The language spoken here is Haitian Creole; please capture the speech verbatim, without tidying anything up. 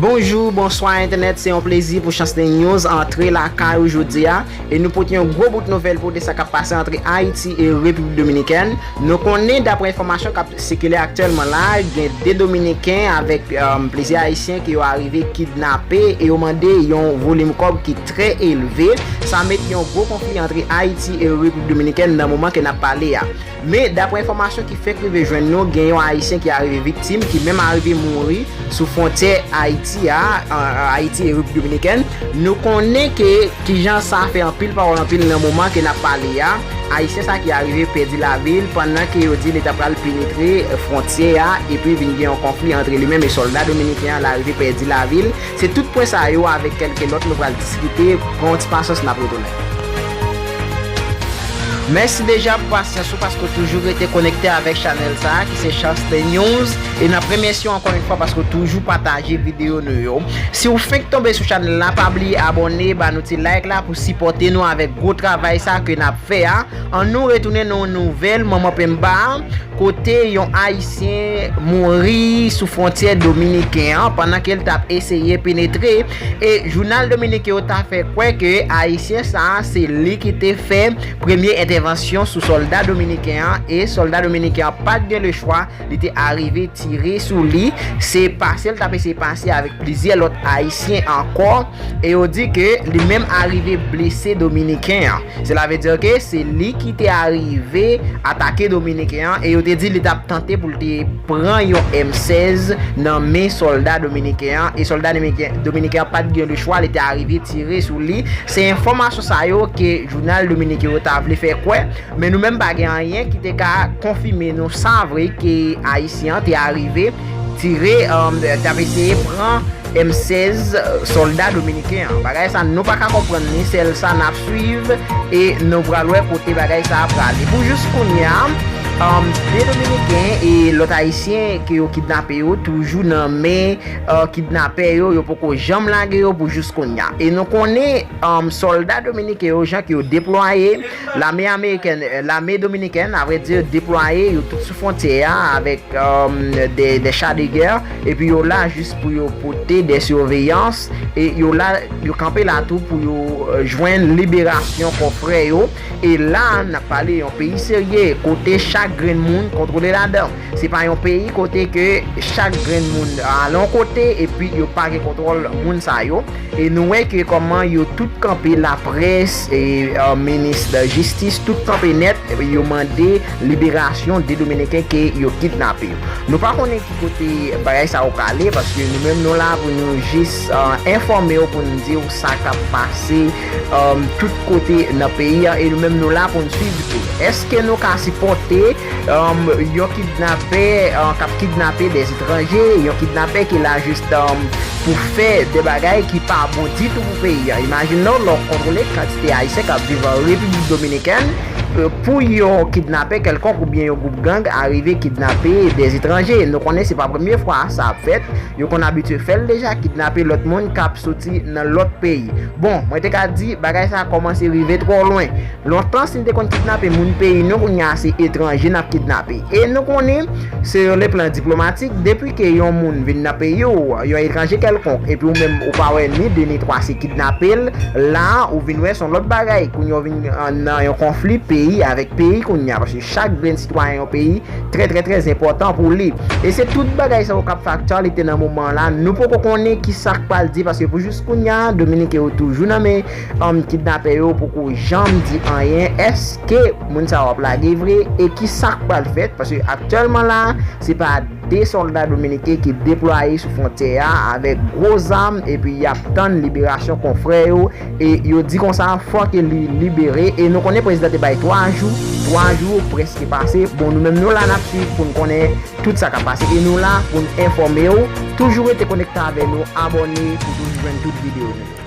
Bonjou, bonswa entènèt, se yon plezi pou Chance News antre lakay ou jodi a, e nou pote yon gwo bout nouvèl pou de sa k ap pase antre Ayiti e Repiblik Dominikèn. Nou konnen, daprè enfòmasyon k ap sikile aktyèlman la, gen de Dominiken avèk, um, plizyè Ayisyen ke yo arive kidnape e yo mande yon volim kòb ki trè elve. Sa mete yon gwo konfli antre Ayiti e Repiblik Dominikèn nan moman ke n ap pale a. Men, daprè enfòmasyon ki fèk rive jwenn nou, gen yon Ayisyen ki arive viktim, ki menm arive mouri sou fwontyè Ayiti a, an, an Ayiti e Repiblik Dominikèn. Nou konnen ke kijan sa fè anpil pawòl anpil nan moman ke n ap pale a. Ayisyen sa ki arive pèdi lavi l pandan ke yo di li ta pral penetre fwontyè a, epi vin gen yon konfli antre li menm e sòlda dominiken an, l arive pèdi lavi l. Se tout pwen sa yo avèk kèlke lòt nou pral diskite. Pran yon ti pasyans, n ap retounen. Mèsi deja pou pasyans ou paske w toujou rete konekte avèk chanèl sa a ki se Chance News. E n ap remèsye w ankò yon fwa paske w toujou pataje videyo nou yo. Si w fenk tonbe sou chanèl la, pa bliye abòne, ba nou ti like la pou sipòte nou avèk gwo travay sa ke n ap fè a. Ann nou retounen nan yon nouvèl Manman Penba a, kote yon Ayisyen mouri sou fwontyè dominiken an pandan ke l t ap eseye penetre. E jounal dominiken yo ta fè kwè ke Ayisyen sa a se li ki te fè premye entèvansyon sou sòlda dominiken an, e sòlda dominiken an pa t gen lechwa, li te arive tire sou li. Se pase l t ap eseye pase avèk plizyè lòt Ayisyen ankò, e yo di ke li menm arive blese dominiken an. Sela vle di ke se li ki te arive atake dominiken an, e yo te di li t ap tante pou l te pran yon M sèz nan men sòlda dominiken an, e sòlda dominiken, dominiken an pa t gen lechwa, li te arive tire sou li. Se enfòmasyon sa yo ke jounal dominiken yo ta vle fè kwè, men nou menm pa gen anyen ki te ka konfime nou sa vre ke Ayisyen an te arive tire, um, t ap eseye pran M sèz, sòlda dominiken an. Bagay sa nou pa ka konprann ni, sèl sa n ap swiv e nou pral wè kote bagay sa a prale. Pou jis kounye a, um, de dominiken e lòt ayisyen ke yo kidnape yo toujou nan men, uh, kidnapè yo, yo poko janm lage yo pou jis kounye a. E nou konnen, um, sòlda dominiken yo, jan ke yo deplwaye, lame amerikèn, lame dominikèn, avrèdi, deplwaye, yo tout sou fwontyè a avèk um, de, de cha de gè, epi yo la jis pou yo pote de siveyans, e yo la, yo kanpe la tou pou yo, euh, jwenn liberasyon kò frè yo. E la, n ap pale yon peyi serye, kote chak grenn moun kontwole ladan. Se pa yon peyi kote ke chak grenn moun al yon kote, epi yo pa gen kontwòl moun sa yo. E nou wè ke kòman yo tout kanpe, laprès, e, e, minis jistis, tout kanpe nèt, yo mande liberasyon de dominiken ke yo kidnape yo. Nou pa konnen ki kote bagay sa yo prale, paske nou menm nou la pou nou jis, e, enfòme w, pou n di w sa k ap pase, e, tout kote nan peyi a, e nou menm nou la pou n swiv tou. Èske nou ka sipòte, e, yon kidnapè, e, k ap kidnape de etranje, yon kidnapè ki la jis, e, pou fè de bagay ki pa bon ditou pou peyi a? Imajine w, lè w kontwole kantite ayisyen k ap viv an Repiblik Dominikèn, e, pou yon kidnapè kèlkonk oubyen yon gwoup gang arive kidnape de etranje. Nou konnen se pa premye fwa sa ap fèt. Yo konn abitye fè l deja, kidnape lòt moun k ap soti nan lòt peyi. Bon, mwen te ka di, bagay sa a kòmanse rive twò lwen. Lontan, si n te konn kidnape moun peyi nou, kounye a se etranje n ap kidnape. E nou konnen, sur le plan diplomatik, depi ke yon moun vin nan peyi w, yon etranje kèlkonk, epi ou menm ou pa wè ni de ni twa, se kidnape l, la, ou vin wè se yon lòt bagay. Kounye a ou vin, e, nan yon konfli peyi avèk peyi kounye a, paske chak grenn sitwayen yon peyi trè, trè, trè enpòtan pou li. E se tout bagay sa yo k ap fè aktyalite nan moman la. Nou poko konnen ki sa k pral di, paske pou jis kounye a, dominiken yo toujou nan men, um, kidnapè yo, poko janm di anyen. Èske moun sa yo ap lage vre? E ki sa k pral fèt? Paske aktyèlman la, se pa de sòlda dominiken ki deplwaye sou fwontyè a avèk gwo zam, epi y ap tann liberasyon konfrè yo. E yo di konsa, fò ke li libere. E nou konnen prezidan te bay twa jou, twa jou prèske pase. Bon, nou menm nou la n ap swiv pou n konnen tout sa k ap pase. E nou la pou n enfòme w. Toujou rete konekte avè nou, abòne pou toujou jwenn tout videyo nou yo.